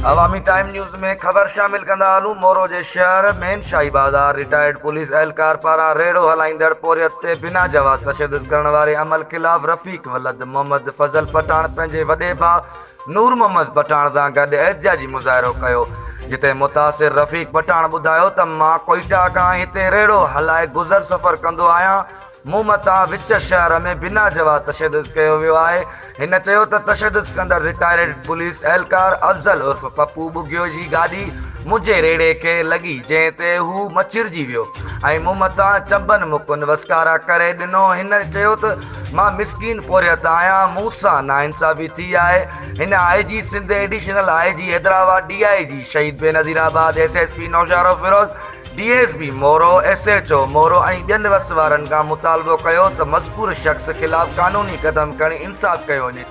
عوامي time news ۾ خبر شامل ڪندا هلون مورو جي شهر مين شاهي بازار رٽائرڊ پوليس اهلڪار پاران ريڙهو هلائيندڙ پورهيت تي بنا جواز تشدد ڪرڻ واري عمل خلاف رفيق ولد محمد فضل پٺاڻ پنهنجي وڏي ڀاء نور محمد پٺاڻ سان گڏ احتجاجي مظاهرو ڪيو جتي متاثر رفيق پٺاڻ ٻڌايو ته مان ڪوئيٽا کان هتي ريڙهو هلائي گذر سفر ڪندو آهيان مون مٿان وچ شهر ۾ بنا جواز تشدد ڪيو ويو آهي هن چيو ته تشدد ڪندڙ رٽائرڊ پوليس اهلڪار افضل عرف پپو ٻگهيو جي گاڏي منهنجي ريڙهي کي لڳي جنهن تي هو مڇرجي ويو ۽ مون مٿان چنبن مڪن وسڪارا ڪري ڏنو هن چيو ته مان مسڪين پورهيت آهيان مون سان ناانصافي ٿي آهي هن I G Sindh additional I G Hyderabad D I G Shaheed Benazirabad S S P Naushahro Feroze D S P Moro S H O Moro ۽ ٻين وس وارن کان مطالبو ڪيو ته مذڪور شخص خلاف قانوني قدم کڻي انصاف ڪيو وڃي.